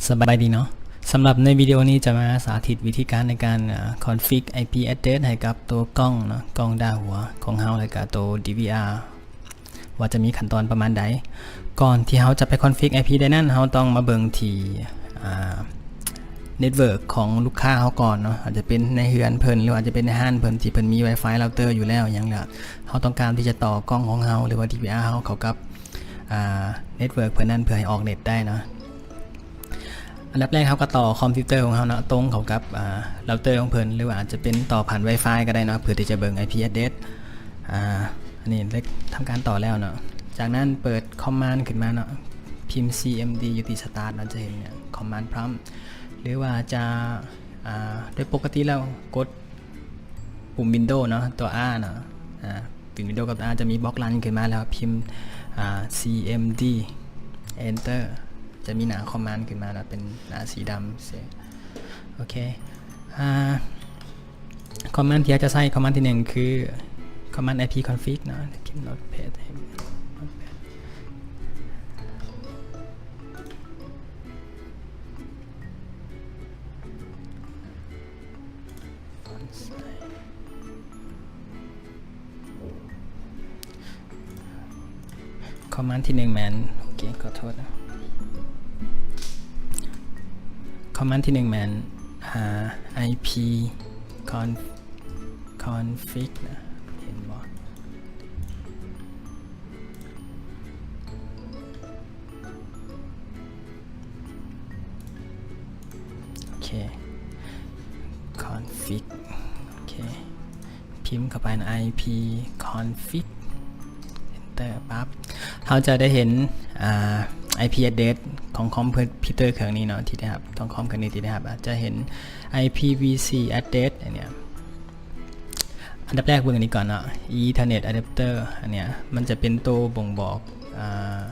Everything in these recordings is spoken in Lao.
ສະບາຍດີເນາະ ສຳລັບໃນວິດີໂອນີ້ຈະມາສາທິດວິທີການໃນການ ອາ ຄອນຟິກ ໄອພີແອັດເດຣສ ໃຫ້ກັບໂຕກ້ອງເນາະ ກ້ອງດ້າຫົວຂອງເຮົາ ແລະກະໂຕດີວີອາ ວ່າຈະມີຂັ້ນຕອນປະມານໃດ. ກ່ອນທີ່ເຮົາຈະໄປຄອນຟິກ ໄອພີ ໄດ້ນັ້ນ ເຮົາຕ້ອງມາເບິ່ງທີ່ ອາ ເນັດເວີກຂອງລູກຄ້າເຮົາກ່ອນເນາະ ອາດຈະເປັນໃນເຮືອນເພິ່ນ ຫຼືອາດຈະເປັນໃນຮ້ານເພິ່ນທີ່ເພິ່ນມີ Wi-Fi router ຢູ່ແລ້ວຫຍັງແລ້ວ ເຮົາຕ້ອງການທີ່ຈະຕໍ່ກ້ອງຂອງເຮົາ ຫຼືວ່າ ດີວີອາ ເຮົາເຂົ້າກັບ ອາ ເນັດເວີກເພິ່ນນັ້ນ ເພື່ອໃຫ້ອອກເນັດໄດ້ເນາະ. ອັນດັບແລກເຮົາກໍຕໍ່ຄອມພິວເຕີຂອງເຮົາເນາະ ຕົງເຂົ້າກັບ ອາ ເຣົາເຕີຂອງເພິ່ນ ຫຼືວ່າອາດຈະເປັນຕໍ່ຜ່ານ Wi-Fi ກໍໄດ້ເນາະ ເພື່ອທີ່ຈະເບິ່ງ ໄອພີແອັດເດຣສ. ອາ ອັນນີ້ເລີຍທຳການຕໍ່ແລ້ວເນາະ. ຈາກນັ້ນເປີດຄອມມານຂຶ້ນມາເນາະ ພິມ ຊີເອັມດີ ຢູ່ທີ່ Start ເນາະ ຈະເຫັນຄອມມານ Prompt ຫຼືວ່າຈະ ອາ ໂດຍປົກກະຕິແລ້ວກົດ ປຸ່ມ Windows ເນາະ ຕົວ R ເນາະ ອາ ປຸ່ມ Windows ກັບ R ຈະມີບລັອກຣັນຂຶ້ນມາແລ້ວ ພິມ ອາ ຊີເອັມດີ Enter ຈະມີໜ້າຄອມມານຂຶ້ນມາເນາະ ເປັນໜ້າສີດຳເສຍ. ໂອເຄ ອາ ຄອມມານທີ່ເຮົາຈະໃຊ້ ຄອມມານທີໜຶ່ງຄືຄອມມານ ໄອພີຄອນຟິກ ເນາະ ພິມ Notepad ໃຫ້ ຄອມມານທີໜຶ່ງແມ່ນ ໂອເຄ ຂໍໂທດນະ ຄອມມານທີໜຶ່ງແມ່ນ ອາ ໄອພີຄອນ ຄອນຟິກ ນະ ເຫັນບໍ່? ໂອເຄ ຄອນຟິກ ໂອເຄ ພິມເຂົ້າໄປ ໄອພີຄອນຟິກ Enter ປັບ ເຮົາຈະໄດ້ເຫັນ ອາ ໄອພີແອັດເດຣສຂອງຄອມພິວເຕີເຄື່ອງນີ້ເນາະ ທີ່ໄດ້ຮັບ ຂອງຄອມເຄື່ອງນີ້ທີ່ໄດ້ຮັບ ອາດຈະເຫັນ ໄອພີວີຊີແອັດເດຣສ ອັນເນີ້ຍ. ອັນດັບແລກເບິ່ງອັນນີ້ກ່ອນເນາະ Ethernet Adapter ອັນເນີ້ຍ ມັນຈະເປັນໂຕບົ່ງບອກ ອາ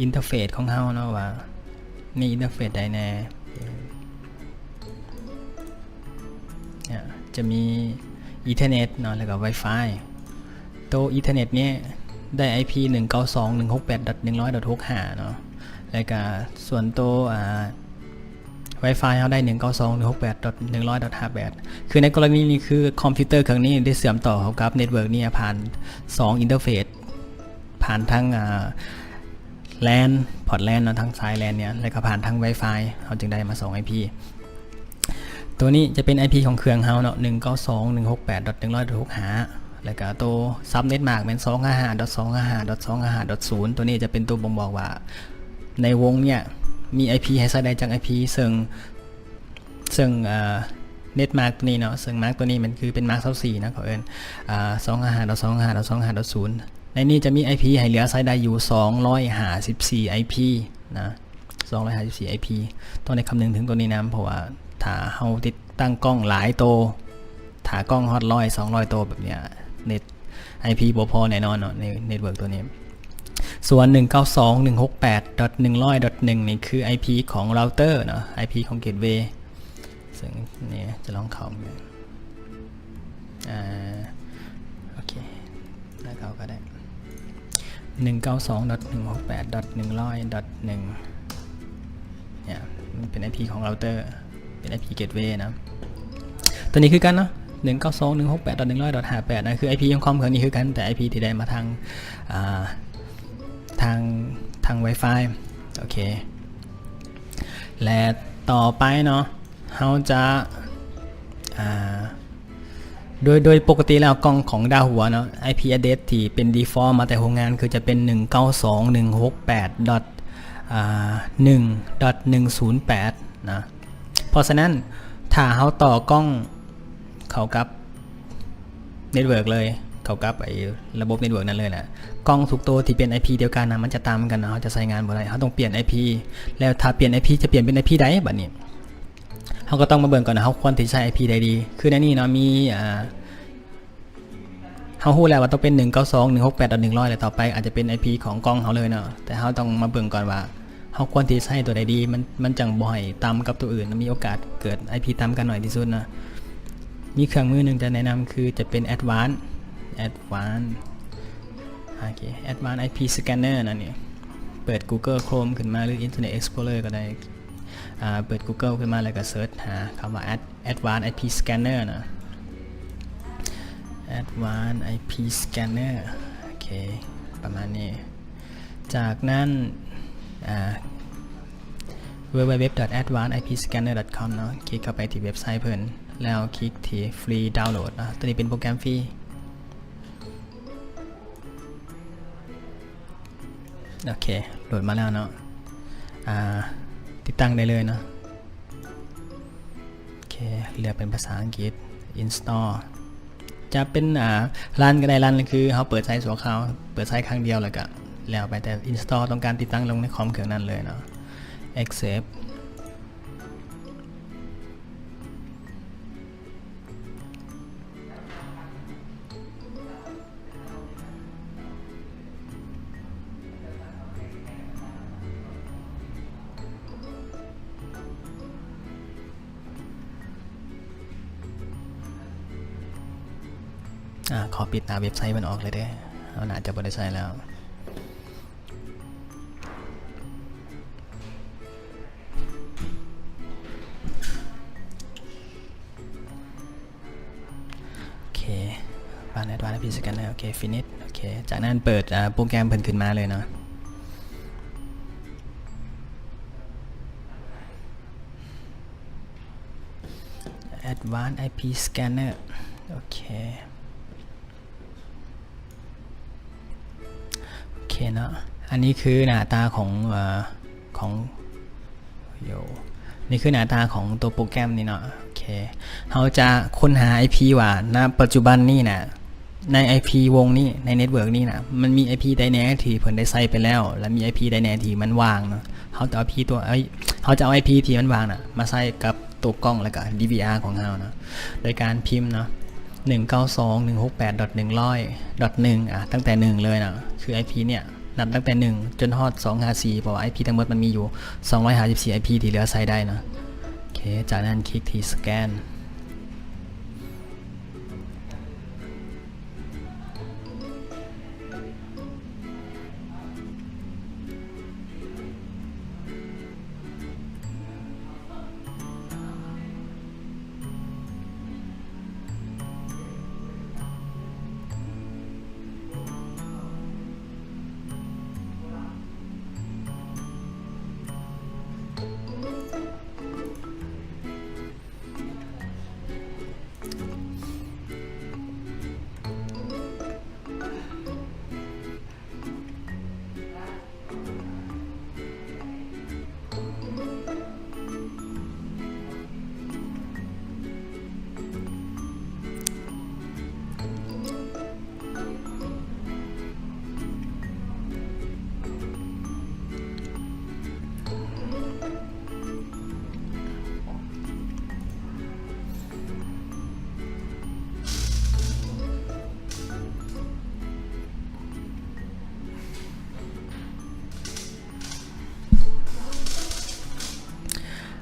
ອິນເຕີເຟດຂອງເຮົາເນາະ ວ່າມີອິນເຕີເຟດໃດແດ່ ເນຍ ຈະມີ Ethernet ເນາະ ແລ້ວກໍ Wi-Fi. ໂຕ Ethernet ນີ້ໄດ້ ໄອພີ ໜຶ່ງເກົ້າສອງ ໜຶ່ງຫົກແປດ ດອດ ໜຶ່ງຮ້ອຍ ດອດ ຫົກສິບຫ້າ ເນາະ ແລ້ວກໍສ່ວນໂຕ ອາ Wi-Fi ເຮົາໄດ້ ໜຶ່ງເກົ້າສອງ ໜຶ່ງຫົກແປດ ດອດ ໜຶ່ງຮ້ອຍ ດອດ ຫ້າສິບແປດ. ຄືໃນກໍລະນີນີ້ ຄືຄອມພິວເຕີເຄື່ອງນີ້ໄດ້ເຊື່ອມຕໍ່ເຂົ້າກັບເນັດເວີກນີ້ຜ່ານສອງອິນເຕີເຟດ ຜ່ານທາງ ອາ LAN ພອດ LAN ເນາະ ທາງສາຍ LAN ເນຍ ແລ້ວກໍຜ່ານທາງ Wi-Fi ເຮົາຈຶ່ງໄດ້ມາສອງໄອພີ. ໂຕນີ້ຈະເປັນໄອພີຂອງເຄື່ອງເຮົາເນາະ ໜຶ່ງເກົ້າສອງ ໜຶ່ງຫົກແປດ ດອດ ໜຶ່ງຮ້ອຍ ດອດ ຫົກສິບຫ້າ ແລ້ວກໍໂຕ Subnet Mask ແມ່ນ ສອງຫ້າຫ້າ ດອດ ສອງຫ້າຫ້າ ດອດ ສອງຫ້າຫ້າ ດອດ ສູນ ໂຕນີ້ຈະເປັນໂຕບົ່ງບອກວ່າໃນວົງເນຍມີໄອພີໃຫ້ໃຊ້ໄດ້ຈັກໄອພີ ເຊິ່ງ ເຊິ່ງ ເອີ Net Mask ໂຕນີ້ເນາະ ເຊິ່ງ Mask ໂຕນີ້ມັນຄືເປັນ Mask ຊາວສີ່ເນາະ ເຂົາເອີ້ນ ອາ ສອງຫ້າຫ້າ ດອດ ສອງຫ້າຫ້າ ດອດ ສອງຫ້າຫ້າ ດອດ ສູນ ໃນນີ້ຈະມີໄອພີໃຫ້ເຫຼືອໃຊ້ໄດ້ຢູ່ສອງຮ້ອຍຫ້າສິບສີ່ໄອພີນະ ສອງຮ້ອຍຫ້າສິບສີ່ໄອພີ ຕ້ອງໄດ້ຄຳນຶງເຖິງໂຕນີ້ນຳ ເພາະວ່າຖ້າເຮົາຕິດຕັ້ງກ້ອງຫຼາຍໂຕ ຖ້າກ້ອງຮອດຮ້ອຍ ສອງຮ້ອຍໂຕແບບເນີ້ຍ ເນັດ ໄອພີບໍ່ພໍແນ່ນອນເນາະ ໃນ network ໂຕນີ້. ສ່ວນ ໜຶ່ງເກົ້າສອງ ໜຶ່ງຫົກແປດ ດອດ ໜຶ່ງຮ້ອຍ ດອດ ໜຶ່ງ ນີ້ຄືໄອພີຂອງ router ເນາະ ໄອພີຂອງ gateway ເຊິ່ງນີ້ຈະລອງເຂົ້າ ອາ ໂອເຄ ແລ້ວເຂົ້າກໍໄດ້ ໜຶ່ງເກົ້າສອງ ດອດ ໜຶ່ງຫົກແປດ ດອດ ໜຶ່ງຮ້ອຍ ດອດ ໜຶ່ງ ເນຍ ມັນເປັນໄອພີຂອງ router ເປັນໄອພີ gateway ນະ ຕົວນີ້ຄືກັນເນາະ ໜຶ່ງເກົ້າສອງ ໜຶ່ງຫົກແປດ ດອດ ໜຶ່ງຮ້ອຍ ດອດ ຫ້າແປດ ນະ ຄືໄອພີຂອງຄອມເຄື່ອງນີ້ຄືກັນ ແຕ່ໄອພີທີ່ໄດ້ມາທາງ ອາ ທາງ ທາງ Wi-Fi ໂອເຄ ແລະ ຕໍ່ໄປເນາະ ເຮົາຈະ ອາ ໂດຍ ໂດຍປົກກະຕິແລ້ວກ້ອງຂອງດາຫົວເນາະ ໄອພີແອັດເດຣສທີ່ເປັນ default ມາແຕ່ໂຮງງານ ຄືຈະເປັນ ໜຶ່ງເກົ້າສອງ ໜຶ່ງຫົກແປດ ດອດ ອາ ໜຶ່ງ ດອດ ໜຶ່ງສູນແປດ ນະ ເພາະສະນັ້ນ ຖ້າເຮົາຕໍ່ກ້ອງເຂົ້າກັບ network ເລີຍ ເຂົ້າກັບໄອ້ລະບົບ network ນັ້ນເລີຍນະ ກ້ອງທຸກໂຕທີ່ເປັນໄອພີດຽວກັນນະ ມັນຈະຕ່ຳກັນເນາະ ເຮົາຈະໃຊ້ງານບໍ່ໄດ້ ເຮົາຕ້ອງປ່ຽນໄອພີ ແລ້ວຖ້າປ່ຽນໄອພີຈະປ່ຽນເປັນໄອພີໃດບາດນີ້? ເຮົາກໍຕ້ອງມາເບິ່ງກ່ອນວ່າເຮົາຄວນທີ່ໃຊ້ໄອພີໃດດີ ຄືໃນນີ້ເນາະ ມີ ອາ ເຮົາຮູ້ແລ້ວວ່າຕ້ອງເປັນ ໜຶ່ງເກົ້າສອງ ໜຶ່ງຫົກແປດ ດອດ ໜຶ່ງຮ້ອຍ ແລ້ວຕໍ່ໄປອາດຈະເປັນໄອພີຂອງກ້ອງເຮົາເລີຍເນາະ ແຕ່ເຮົາຕ້ອງມາເບິ່ງກ່ອນວ່າເຮົາຄວນທີ່ໃຊ້ຕົວໃດດີ ມັນ ມັນຈັ່ງບໍ່ໃຫ້ຕ່ຳກັບຕົວອື່ນ ມັນມີໂອກາດເກີດໄອພີຕ່ຳກັນໜ້ອຍທີ່ສຸດເນາະ ມີເຄື່ອງມືໜຶ່ງຈະແນະນຳ ຄືຈະເປັນ Advanced Advanced ໂອເຄ Advanced ໄອພີ Scanner ນັ້ນນີ້ ເປີດ Google Chrome ຂຶ້ນມາ ຫຼື Internet Explorer ກໍໄດ້. ອາ ເປີດ Google ຂຶ້ນມາ ແລ້ວກໍເສີດຫາຄຳວ່າ Ad- Advanced IP Scanner ນະ Advanced IP Scanner ໂອເຄ ປະມານນີ້. ຈາກນັ້ນ ອາ www.advancedipscanner .com ເນາະ ຄລິກເຂົ້າໄປທີ່ເວັບໄຊເພິ່ນ ແລ້ວຄລິກທີ່ Free Download ເນາະ ຕົວນີ້ເປັນໂປຣແກຣມຟຣີ. ໂອເຄ ໂຫຼດມາແລ້ວເນາະ ອາ ຕິດຕັ້ງໄດ້ເລີຍເນາະ. ໂອເຄ ເລືອກເປັນພາສາອັງກິດ Install ຈະເປັນ ອາ ຣັນກໍໄດ້ ຣັນຄືເຮົາເປີດໃຊ້ຊົ່ວຄາວ ເປີດໃຊ້ຄັ້ງດຽວ ແລ້ວກໍແລ້ວໄປ ແຕ່ Install ຕ້ອງການຕິດຕັ້ງລົງໃນຄອມເຄື່ອງນັ້ນເລີຍເນາະ Accept. ອາ ຂໍປິດໜ້າເວັບໄຊເພິ່ນອອກເລີຍເດີ້ ເຮົາໜ້າຈະບໍ່ໄດ້ໃຊ້ແລ້ວ. ໂອເຄ Advanced IP Scanner ໂອເຄ Finish ໂອເຄ ຈາກນັ້ນເປີດ ອາ ໂປຣແກຣມເພິ່ນຂຶ້ນມາເລີຍເນາະ Advanced IP Scanner ໂອເຄ. ໂອເຄເນາະ ອັນນີ້ຄືໜ້າຕາຂອງ ເອີ ຂອງ ໂຢ ນີ້ຄືໜ້າຕາຂອງຕົວໂປຣແກຣມນີ້ເນາະ. ໂອເຄ ເຮົາຈະຄົ້ນຫາໄອພີວ່າ ນະ ປັດຈຸບັນນີ້ນະ ໃນໄອພີວົງນີ້ ໃນເນັດເວີກນີ້ນະ ມັນມີໄອພີໃດແດ່ທີ່ເພິ່ນໄດ້ໃສ່ໄປແລ້ວ ແລະ ມີໄອພີໃດແດ່ທີ່ມັນວ່າງເນາະ. ເຮົາຈະເອົາໄອພີຕົວ ເອີ ເຮົາຈະເອົາໄອພີທີ່ມັນວ່າງນະ ມາໃສ່ກັບ ຕົວກ້ອງ ແລ້ວກະ ດີວີອາ ຂອງເຮົາເນາະ ໂດຍການພິມເນາະ ໜຶ່ງເກົ້າສອງ ໜຶ່ງຫົກແປດ ດອດ ໜຶ່ງຮ້ອຍ ດອດ ໜຶ່ງ ອາ ຕັ້ງແຕ່ ໜຶ່ງ ເລີຍເນາະ ຄື ໄອພີ ເນຍ ນັບຕັ້ງແຕ່ ໜຶ່ງ ຈົນຮອດ ສອງຫາ ສີ່ ເພາະວ່າ ໄອພີ ທັງໝົດມັນມີຢູ່ ສອງຮ້ອຍຫ້າສິບສີ່ ໄອພີ ທີ່ເຫຼືອໃຊ້ໄດ້ເນາະ. ໂອເຄ ຈາກນັ້ນຄລິກທີ່ Scan.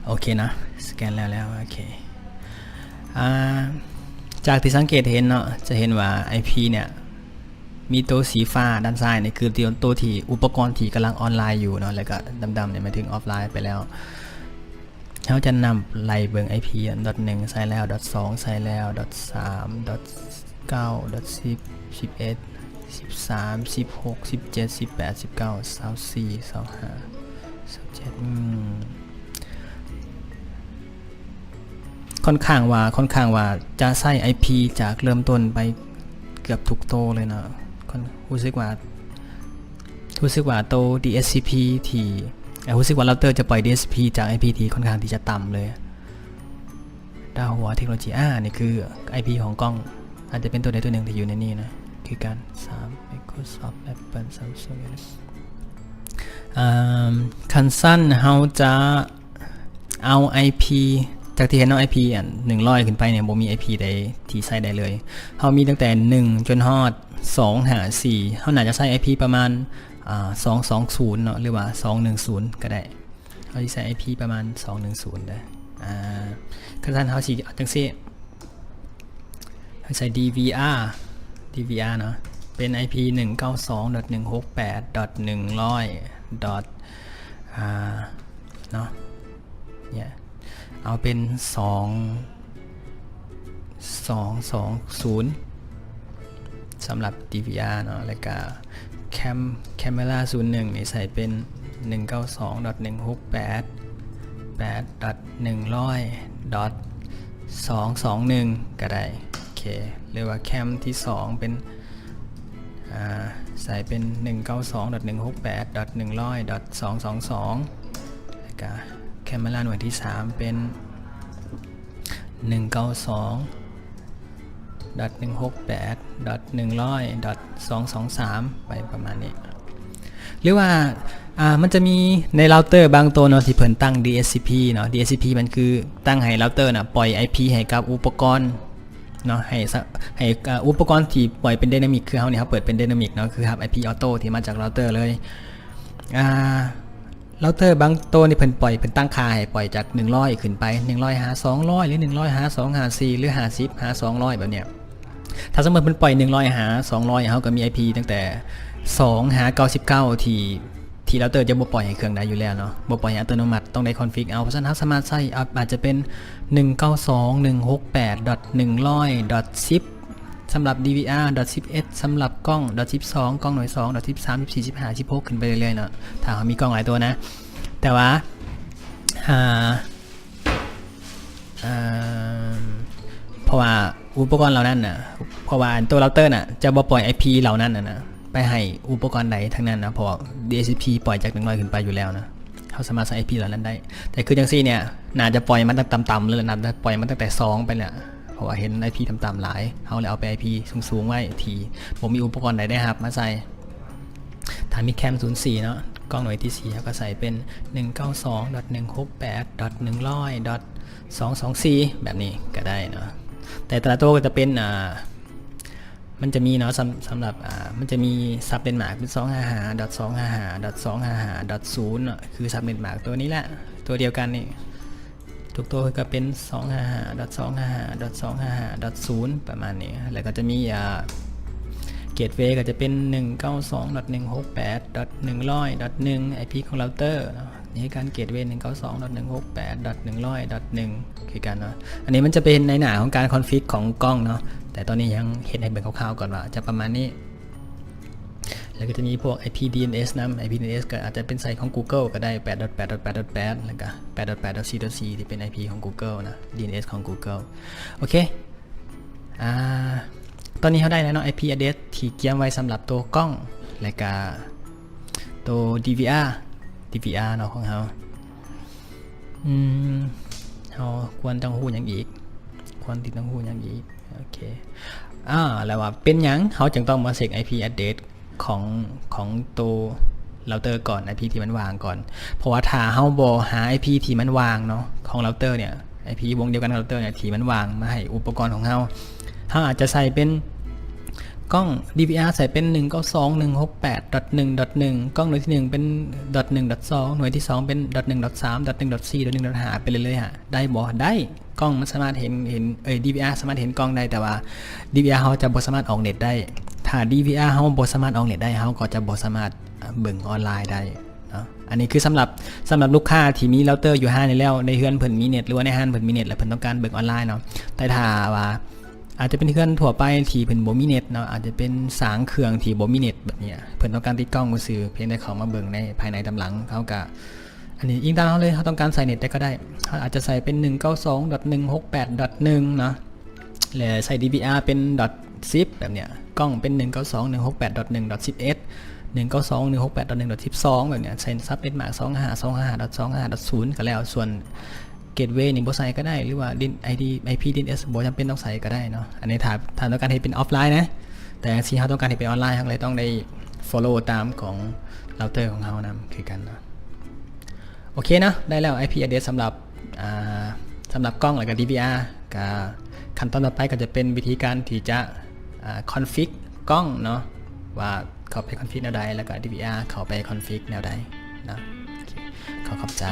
ໂອເຄເນາະ ສະແກນແລ້ວແລ້ວ ໂອເຄ ອາ ຈາກທີ່ສັງເກດເຫັນເນາະ ຈະເຫັນວ່າໄອພີເນຍ ມີໂຕສີຟ້າດ້ານຊ້າຍນີ້ ຄືໂຕທີ່ອຸປະກອນທີ່ກຳລັງອອນລາຍຢູ່ເນາະ ແລ້ວກະດຳໆນີ້ໝາຍເຖິງອອຟລາຍໄປແລ້ວ. ເຮົາຈະນັບໄລ່ເບິ່ງໄອພີ ດອດໜຶ່ງໃສ່ແລ້ວ ດອດສອງໃສ່ແລ້ວ ດອດສາມ ດອດເກົ້າ ດອດສິບ ສິບເອັດ ສິບສາມ ສິບຫົກ ສິບເຈັດ ສິບແປດ ສິບເກົ້າ ຊາວສີ່ ຊາວຫ້າ ຊາວເຈັດ ອືມ ຄ່ອນຂ້າງວ່າ ຄ່ອນຂ້າງວ່າຈະໃຊ້ໄອພີຈາກເລີ່ມຕົ້ນໄປເກືອບທຸກໂຕເລີຍເນາະ ຮູ້ສຶກວ່າ ຮູ້ສຶກວ່າໂຕ ດີເອັດຊີພີ ທີ່ ເອີ ຮູ້ສຶກວ່າເຣົາເຕີຈະປ່ອຍ ດີເອັດຊີພີ ຈາກໄອພີທີ່ຄ່ອນຂ້າງທີ່ຈະຕ່ຳເລີຍ. ດາວຫົວເທັກໂນໂລຈີ ອາ ນີ້ຄືໄອພີຂອງກ້ອງ ອາດຈະເປັນໂຕໃດໂຕໜຶ່ງທີ່ຢູ່ໃນນີ້ນະ ຄືກັນ ສາມ Microsoft Apple Samsung ເອີ ຄັນຊັ້ນເຮົາຈະ ເອົາໄອພີ ຈາກທີ່ເຫັນເນາະ ໄອພີອັນໜຶ່ງຮ້ອຍຂຶ້ນໄປນີ້ ບໍ່ມີໄອພີໃດທີ່ໃຊ້ໄດ້ເລີຍ ເຮົາມີຕັ້ງແຕ່ໜຶ່ງຈົນຮອດສອງຫາສີ່ ເຮົາໜ້າຈະໃຊ້ໄອພີປະມານ ອາ ສອງສອງສູນເນາະ ຫຼືວ່າສອງໜຶ່ງສູນກໍໄດ້ ເຮົາຊິໃຊ້ໄອພີປະມານສອງໜຶ່ງສູນເດີ້ ອາ ຄັນຊັ້ນເຮົາຊິເອົາຈັ່ງຊີ້ ໃສ່ດີວີອາ ດີວີອາເນາະ ເປັນໄອພີໜຶ່ງເກົ້າສອງ ດອດ ໜຶ່ງຫົກແປດ ດອດ ໜຶ່ງຮ້ອຍ ດອດ ອ່າ ເນາະ ເອົາເປັນສອງ ສອງສອງສູນ ສຳລັບ ດີວີອາ ເນາະ ແລ້ວກະ Cam Camera ສູນໜຶ່ງນີ້ໃສ່ເປັນ ໜຶ່ງເກົ້າສອງ ດອດ ໜຶ່ງຫົກແປດ ແປດ ດອດ ໜຶ່ງຮ້ອຍ ດອດ ສອງສອງໜຶ່ງ ກໍໄດ້ ໂອເຄ ຫຼືວ່າ Cam ທີສອງເປັນ ອ່າ ໃສ່ເປັນ ໜຶ່ງເກົ້າສອງ ດອດ ໜຶ່ງຫົກແປດ ດອດ ໜຶ່ງຮ້ອຍ ດອດ ສອງສອງສອງ ແລ້ວກະ Camera ໜ່ວຍທີສາມເປັນ ໜຶ່ງເກົ້າສອງ ດອດ ໜຶ່ງຫົກແປດ ດອດ ໜຶ່ງຮ້ອຍ ດອດ ສອງສອງສາມ ໄປປະມານນີ້ ຫຼືວ່າ ອ່າ ມັນຈະມີໃນເຣົາເຕີບາງໂຕເນາະ ທີ່ເພິ່ນຕັ້ງ ດີເອັດຊີພີ ເນາະ ດີເອັດຊີພີ ມັນຄືຕັ້ງໃຫ້ເຣົາເຕີນະ ປ່ອຍໄອພີໃຫ້ກັບອຸປະກອນເນາະ ໃຫ້ສະ ໃຫ້ ອ່າ ອຸປະກອນທີ່ປ່ອຍເປັນ Dynamic ຄືເຮົານີ້ ເຮົາເປີດເປັນ Dynamic ເນາະ ຄືຮັບໄອພີ Auto ທີ່ມາຈາກເຣົາເຕີເລີຍ ອ່າ ເຣົາເຕີບາງໂຕນີ້ເພິ່ນປ່ອຍ ເພິ່ນຕັ້ງຄ່າໃຫ້ປ່ອຍຈາກ ໜຶ່ງຮ້ອຍ ຂຶ້ນໄປ ໜຶ່ງຮ້ອຍ ຫາ ສອງຮ້ອຍ ຫຼື ໜຶ່ງຮ້ອຍ ຫາ ສອງຫ້າສີ່ ຫຼື ຫ້າສິບ ຫາ ສອງຮ້ອຍ ແບບເນີ້ຍ ຖ້າສົມມຸດເພິ່ນປ່ອຍ ໜຶ່ງຮ້ອຍ ຫາ ສອງຮ້ອຍ ເຮົາກໍມີໄອພີຕັ້ງແຕ່ ສອງ ຫາ ເກົ້າສິບເກົ້າ ທີ່ ທີ່ເຣົາເຕີຈະບໍ່ປ່ອຍໃຫ້ເຄື່ອງໃດຢູ່ແລ້ວເນາະ ບໍ່ປ່ອຍໃຫ້ອັດຕະໂນມັດ ຕ້ອງໄດ້ config ເອົາ ເພາະສະນັ້ນເຮົາສາມາດໃຊ້ ອາດຈະເປັນ ໜຶ່ງເກົ້າສອງ ໜຶ່ງຫົກແປດ ດອດ ໜຶ່ງຮ້ອຍ ດອດ ສິບ ສຳລັບ ດີວີອາ ດອດ ສິບເອັດ ສຳລັບກ້ອງ ດອດ ສິບສອງ ກ້ອງໜ່ວຍສອງ ດອດ ສິບສາມ ສິບສີ່ ສິບຫ້າ ສິບຫົກ ຂຶ້ນໄປເລື້ອຍໆເນາະ ຖ້າເຮົາມີກ້ອງຫຼາຍໂຕນະ ແຕ່ວ່າ ອ່າ ເອີ ເພາະວ່າອຸປະກອນເຫຼົ່ານັ້ນນະ ເພາະວ່າໂຕເຣົາເຕີນະ ຈະບໍ່ປ່ອຍໄອພີເຫຼົ່ານັ້ນນະ ໄປໃຫ້ອຸປະກອນໃດທັງນັ້ນນະ ເພາະວ່າ ດີເອັດຊີພີ ປ່ອຍຈາກ ໜຶ່ງຮ້ອຍ ຂຶ້ນໄປຢູ່ແລ້ວນະ ເຮົາສາມາດໃຊ້ໄອພີເຫຼົ່ານັ້ນໄດ້ ແຕ່ຄືຈັ່ງຊີ້ເນຍ ໜ້າຈະປ່ອຍມາຕັ້ງຕ່ຳໆ ຫຼືໜ້າຈະປ່ອຍມາຕັ້ງແຕ່ ສອງ ໄປແລ້ວ ເພາະວ່າເຫັນໄອພີຕ່ຳໆຫຼາຍ ເຮົາເລີຍເອົາໄປໄອພີສູງໆໄວ້ ທີ່ບໍ່ມີອຸປະກອນໃດໄດ້ຮັບມາໃສ່ ຖ້າມີ Cam ສູນສີ່ເນາະ ກ້ອງໜ່ວຍທີສີ່ ເຮົາກໍໃສ່ເປັນ ໜຶ່ງເກົ້າສອງ ດອດ ໜຶ່ງຫົກແປດ ດອດ ໜຶ່ງຮ້ອຍ ດອດ ສອງສອງສີ່ ແບບນີ້ກໍໄດ້ເນາະ ແຕ່ແຕ່ລະໂຕກໍຈະເປັນ ອ່າ ມັນຈະມີເນາະ ສຳ ສຳລັບ ອ່າ ມັນຈະມີ Subnet Mask ເປັນ ສອງຫ້າຫ້າ ດອດ ສອງຫ້າຫ້າ ດອດ ສອງຫ້າຫ້າ ດອດ ສູນ ເນາະ ຄື Subnet Mask ຕົວນີ້ແຫຼະ ຕົວດຽວກັນນີ້ ທຸກໂຕກໍເປັນ ສອງຫ້າຫ້າ ດອດ ສອງຫ້າຫ້າ ດອດ ສອງຫ້າຫ້າ ດອດ ສູນ ປະມານນີ້ ແລ້ວກໍຈະມີ ອ່າ Gateway ກໍຈະເປັນ ໜຶ່ງເກົ້າສອງ ດອດ ໜຶ່ງຫົກແປດ ດອດ ໜຶ່ງຮ້ອຍ ດອດ ໜຶ່ງ ໄອພີຂອງເຣົາເຕີເນາະ ນີ້ຄືການ Gateway ໜຶ່ງເກົ້າສອງ ດອດ ໜຶ່ງຫົກແປດ ດອດ ໜຶ່ງຮ້ອຍ ດອດ ໜຶ່ງ ຄືກັນເນາະ ອັນນີ້ມັນຈະເປັນໃນໜ້າຂອງການ config ຂອງກ້ອງເນາະ ແຕ່ຕອນນີ້ຍັງເຮັດໃຫ້ເບິ່ງຄ່າວໆກ່ອນວ່າຈະປະມານນີ້ ແລ້ວກໍຈະມີພວກ ໄອພີ ດີເອັນເອສ ນຳ ໄອພີ ດີເອັນເອສ ກໍອາດຈະເປັນໃສ່ຂອງ Google ກໍໄດ້ ແປດ ດອດ ແປດ ດອດ ແປດ ດອດ ແປດ ແລ້ວກໍ ແປດ ດອດ ແປດ ດອດ ສີ່ ດອດ ສີ່ ທີ່ເປັນ ໄອພີ ຂອງ Google ນະ ດີເອັນເອສ ຂອງ Google ໂອເຄ ອ່າ ຕອນນີ້ເຮົາໄດ້ແລ້ວເນາະ ໄອພີ address ທີ່ກຽມໄວ້ສຳລັບໂຕກ້ອງ ແລະກະໂຕ ດີວີອາ ດີວີອາ ເນາະ ຂອງເຮົາ ອືມ ເຮົາຄວນຕ້ອງຮູ້ຫຍັງອີກ ຄວນທີ່ຕ້ອງຮູ້ຫຍັງອີກ ໂອເຄ ອ່າ ແລ້ວວ່າເປັນຫຍັງເຮົາຈຶ່ງຕ້ອງມາເຊັກ ໄອພີ address ຂອງ ຂອງໂຕເຣົາເຕີກ່ອນ ໄອພີ ທີ່ມັນວ່າງກ່ອນ ເພາະວ່າຖ້າເຮົາບໍ່ຫາ ໄອພີ ທີ່ມັນວ່າງເນາະ ຂອງເຣົາເຕີເນຍ ໄອພີ ວົງດຽວກັນເຮົາເຕີເນຍ ທີ່ມັນວ່າງມາໃຫ້ອຸປະກອນຂອງເຮົາ ເຮົາອາດຈະໃສ່ເປັນກ້ອງ ດີວີອາ ໃສ່ເປັນ ໜຶ່ງເກົ້າສອງ ໜຶ່ງຫົກແປດ ດອດ ໜຶ່ງ ດອດ ໜຶ່ງ ກ້ອງໜ່ວຍທີໜຶ່ງເປັນ ດອດ ໜຶ່ງ ດອດ ສອງ ໜ່ວຍທີສອງເປັນ ດອດ ໜຶ່ງ ດອດ ສາມ ດອດ ໜຶ່ງ ດອດ ສີ່ ດອດ ໜຶ່ງ ດອດ ຫ້າ ໄປເລື້ອຍໆ ໄດ້ບໍ່? ໄດ້ ກ້ອງມັນສາມາດເຫັນ ເຫັນ ເອີ ດີວີອາ ສາມາດເຫັນກ້ອງໄດ້ ແຕ່ວ່າ ດີວີອາ ເຮົາຈະບໍ່ສາມາດອອກເນັດໄດ້ ຖ້າ ດີວີອາ ເຮົາບໍ່ສາມາດອອກເນັດໄດ້ ເຮົາກໍຈະບໍ່ສາມາດ ເບິ່ງອອນລາຍໄດ້ເນາະ ອັນນີ້ຄືສຳລັບ ສຳລັບລູກຄ້າທີ່ມີເຣົາເຕີຢູ່ຮ້ານນີ້ແລ້ວ ໃນເຮືອນເພິ່ນມີເນັດ ຫຼືວ່າໃນຮ້ານເພິ່ນມີເນັດ ແລ້ວເພິ່ນຕ້ອງການເບິ່ງອອນລາຍເນາະ ແຕ່ຖ້າວ່າ ອາດຈະເປັນເຮືອນທົ່ວໄປທີ່ເພິ່ນບໍ່ມີເນັດເນາະ ອາດຈະເປັນສາງເຄື່ອງທີ່ບໍ່ມີເນັດແບບນີ້ ເພິ່ນຕ້ອງການຕິດກ້ອງຊື່ໆ ພຽງແຕ່ເຂົ້າມາເບິ່ງໃນພາຍໃນຕາມຫຼັງ ເຮົາກະ ອັນນີ້ອີງຕາມເຮົາເລີຍ ເຮົາຕ້ອງການໃສ່ເນັດໃດກໍໄດ້ ເຮົາອາດຈະໃສ່ເປັນ ໜຶ່ງເກົ້າສອງ ດອດ ໜຶ່ງຫົກແປດ ດອດ ໜຶ່ງ ເນາະ ແລະໃສ່ ດີວີອາ ເປັນ ດອດ ສິບ ແບບເນີ້ຍ ກ້ອງເປັນ ໜຶ່ງເກົ້າສອງ ໜຶ່ງຫົກແປດ ດອດ ໜຶ່ງ ດອດ ສິບເອັດ ໜຶ່ງເກົ້າສອງ ໜຶ່ງຫົກແປດ ດອດ ໜຶ່ງ ດອດ ສິບສອງ ແບບເນີ້ຍ ໃສ່ Subnet Mask ສອງຫ້າຫ້າ ສອງຫ້າຫ້າ ດອດ ສອງຫ້າຫ້າ ດອດ ສູນ ກໍແລ້ວ ສ່ວນ Gateway ນີ້ບໍ່ໃສ່ກໍໄດ້ ຫຼືວ່າ ໄອພີ ດີເອັນເອສ ບໍ່ຈຳເປັນຕ້ອງໃສ່ກໍໄດ້ເນາະ ອັນນີ້ຖ້າ ຖ້າຕ້ອງການເຮັດເປັນອອຟລາຍນະ ແຕ່ຈັ່ງຊີ້ເຮົາຕ້ອງການເຮັດເປັນອອນລາຍ ເຮົາກໍເລີຍຕ້ອງໄດ້ follow ຕາມຂອງເຣົາເຕີຂອງເຮົານຳຄືກັນເນາະ ໂອເຄເນາະ ໄດ້ແລ້ວ ໄອພີ address ສຳລັບ ອ່າ ສຳລັບກ້ອງ ແລ້ວກໍ ດີວີອາ ກໍຂັ້ນຕອນຕໍ່ໄປກໍຈະເປັນວິທີການທີ່ຈະ ອ່າ config ກ້ອງເນາະ ວ່າເຂົ້າໄປ config ແນວໃດ ແລ້ວກໍ ດີວີອາ ເຂົ້າໄປ config ແນວໃດເນາະ ໂອເຄ ຂໍຂອບໃຈ.